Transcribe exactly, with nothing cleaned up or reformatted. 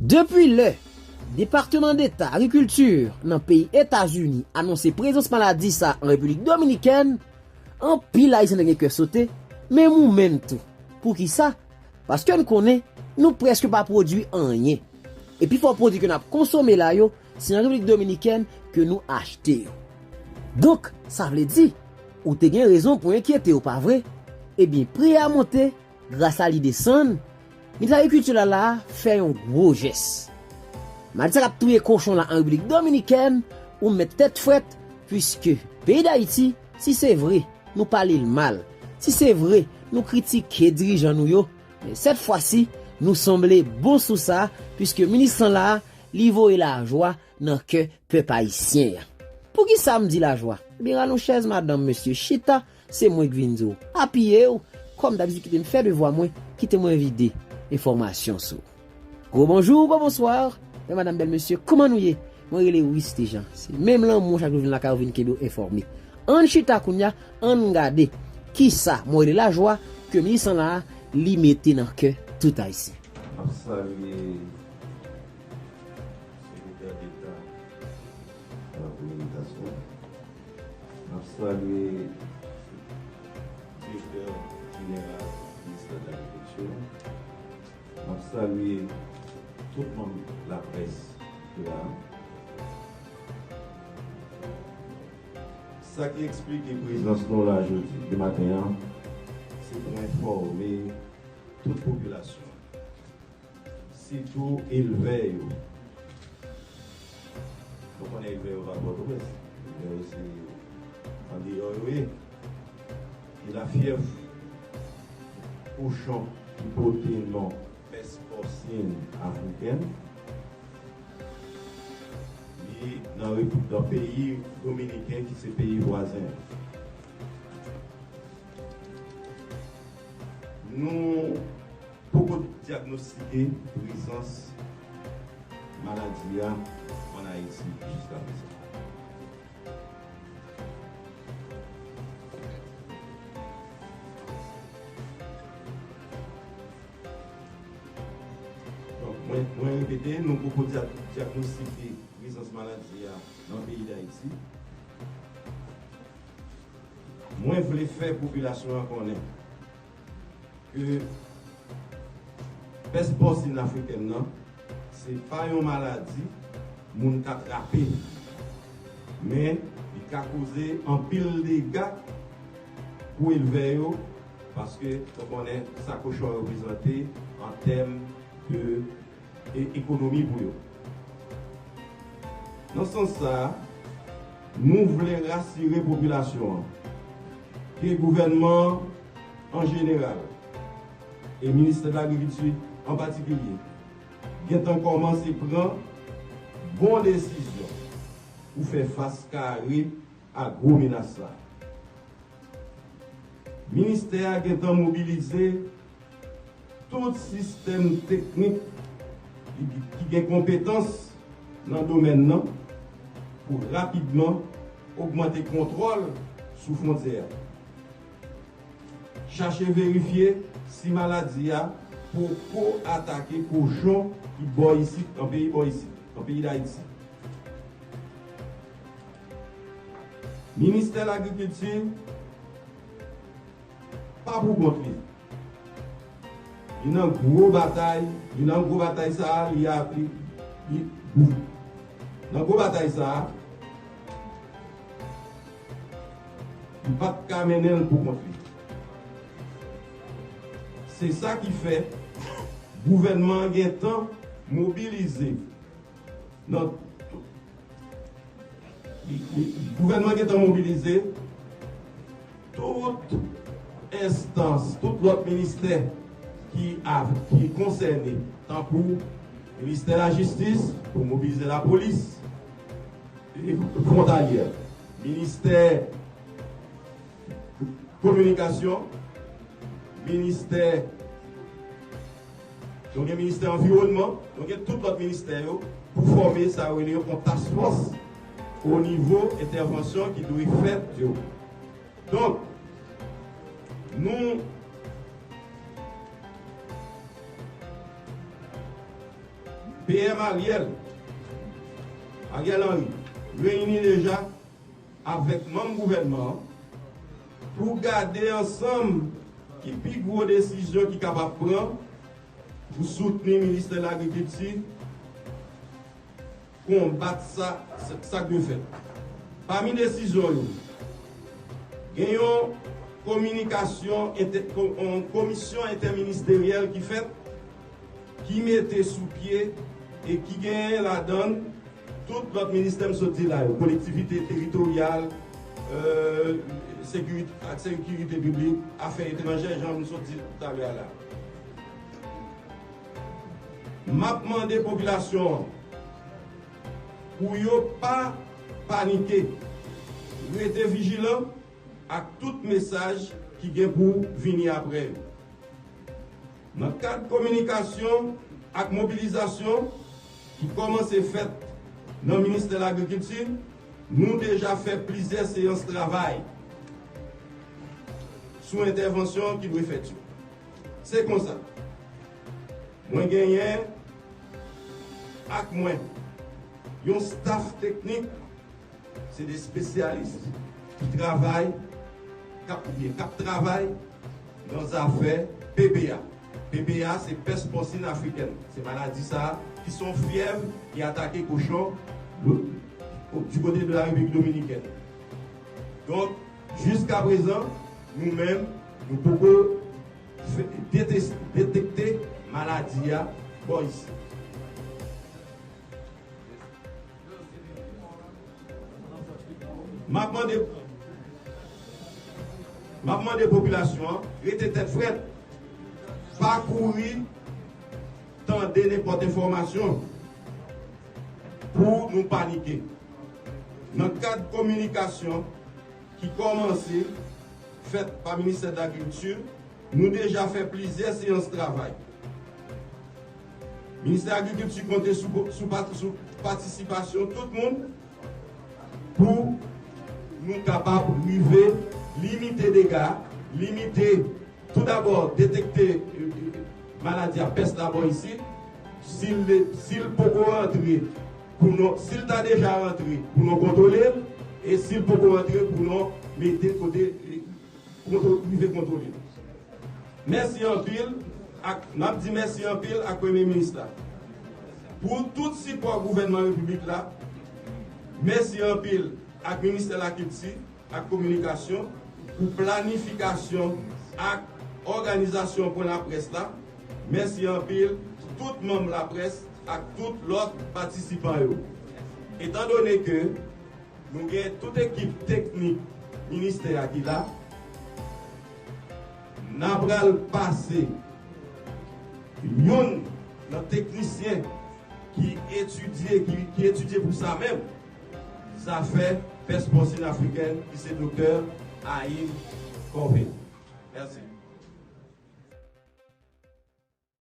Depi lè Depatman Deta Agrikilti nan peyi Etazini anonse prezans maladi sa a an Repiblik Dominikèn, anpil Ayisyen te gen kè sote, menm ou menm tou. Poukisa? Paske n konnen nou prèske pa pwodui anyen. E pifò pwodui ke n ap konsome la yo, se an Repiblik Dominikèn ke nou achte yo. Donk, sa vle di, ou te gen rezon pou enkyete w, pa vre? Ebyen, pri a monte, gras a li desann, Minis Agrikilti la la a fè yon gwo jès. Maladi sa k ap touye kochon la an Repiblik Dominikèn, ou mèt tèt frèt, piske peyi Dayiti, si se vre, nou pale l mal, si se vre, nou kritike dirijan nou yo, men sèt fwa si, nou sanble bon sou sa, piske minis lan la a, li voye lajwa nan kè pèp ayisyen an. Poukisa m di lajwa? Ebyen, rale yon chèz, madanm, mesye, chita, se mwen k vin di w. Apiye w, kòm dabitid, kite m fè devwa mwen, kite mwen vide enfòmasyon sou ou. Gwo bonjou, gwo bonswa, bèl madanm, bèl mesye, kòman nou ye? Mwen rele Wisty Jean. Se menm lanmou chak jou vin lakay ou vin kenbe w enfòme. Ann chita kounye a, ann gade kisa mwen rele lajwa ke minis lan la a, li mete nan kè tout Ayisyen. M ap salye Sekretè Deta a la Kominikasyon. M ap salye Direktè Jeneral Ministè de Lagrikilti. M ap salye tout manm laprès ki la. Sa ki eksplike prezans nou la jodi, de maten an, se pou enfòme tout popilasyon an. Sitou elvè yo. Nou konnen elvè yo pa Pòtoprens. Elvè yo se andeyò yo ye. E lafyèv kochon ki pote non pès pòsin afrikèn, li nan Repib-, nan peyi dominiken ki se peyi vwazen an. Nou poko dyagnostike prezans maladi a ann Ayiti jiskaprezan. Donk, mwen, mwen repete, nou poko dya-, dyagnostike prezans maladi a nan peyi Dayiti. Mwen vle fè popilasyon an konnen ke pès pòsin afrikèn nan, se pa yon maladi moun ka trape, men li ka koze anpil dega pou elvè yo, paske nou konnen sa kochon an reprezante an tèm de e ekonomi pou yo. Nan sans sa a, nou vle rasire popilasyon an ke gouvènman an an jeneral e Ministè de Lagrikilti an patikilye gentan kòmanse pran bon desizyon pou fè fas kare a gwo menas sa a. Ministè a gentan mobilize tout sistèm teknik ki, ki gen konpetans nan domèn nan pou rapidman ogmante kontwòl sou fwontyè a. Chache verifye si maladi a poko atake kochon ki bò isit, nan peyi bò isit, nan peyi Dayiti. Ministè Lagrikilti pa pou kont li. Li nan gwo batay, li nan gwo batay sa a, li a, li, li, nan gwo batay sa a, li pa t ka mennen l pou kont li. Se sa ki fè gouvènman an gentan mobilize nan Gouvènman gentan mobilize tout enstans, tout lòt ministè ki, ki konsène, tankou Ministè Lajistis pou mobilize lapolis fwontalyè, Ministè Kominikasyon, Ministè, nou gen Ministè Anviwònman, nou gen tout lòt ministè yo pou fòme sa yo rele yon task force o nivo entèvansyon ki dwe fèt yo. Donk, nou, P M Ariel, Ariel Henry, reyini deja avèk manm gouvènman an pou gade ansanm ki pi gwo desizyon ki kapab pran pou soutni Ministè Lagrikilti konbat sa, sa, sa k dwe fèt. Pami desizyon yo, gen yon kominikasyon entè-, ko-, yon komisyon entèministeryèl ki fèt, ki mete sou pye e ki genyen ladan l tout lòt ministè m sot di la yo, kolektivite teritoryal, euh, sekirite, ak sekirite piblik, afè etranjè, jan m sot di talè a la. M ap mande popilasyon an pou yo pa panike, rete vijilan ak tout mesaj ki gen pou vini apre yo. Nan kad kominikasyon ak mobilizasyon ki kòmanse fèt nan Ministè Lagrikilti, nou deja fè plizyè seyans travay sou entèvansyon ki dwe fèt yo. Se konsa, mwen genyen ak mwen yon staf teknik, se de espesyalis ki travay, k ap, oubyen k ap travay nan zafè P P A. P P A se pès pòsin afrikèn. Se maladi sa a ki se yon fyèv ki atake kochon du côté de la République Dominicaine. Donk, jiskaprezan, nou menm, nou poko fè, detes-, detekte maladi a bò isi. M ap mande, m ap mande popilasyon an rete tèt frèt, pa kouri tande nenpòt enfòmasyon pou nou panike. Nan kad kominikasyon ki kòmanse fèt pa Ministè Lagrikilti, nou deja fè plizyè seyans travay. Ministè Agrikilti konte sou, sou pat-, sou patisipasyon tout moun pou nou kapab rive limite dega, limite, tou dabò, detekte, euh, maladi a, pès la bò isi, si l, si l poko rantre, pou nou, si l ta deja rantre, pou nou kontwole l, e si l poko rantre, pou nou mete kote, kontwo-, rive kontwole l. Mèsi anpil ak, n ap di mèsi anpil ak Premye Minis la pou tout sipò gouvènman repiblik la. Mèsi anpil ak Ministè Lakilti ak Kominikasyon pou planifikasyon ak òganizasyon pwen laprès la. Mèsi anpil tout manm laprès ak tout lòt patisipan yo. Etandone ke nou gen tout ekip teknik ministè a ki la, n a pral pase youn nan teknisyen ki etidye, ki, ki etidye pou sa menm, zafè pès pòsin afrikèn, ki se Doktè Aïd Corvée. Mèsi.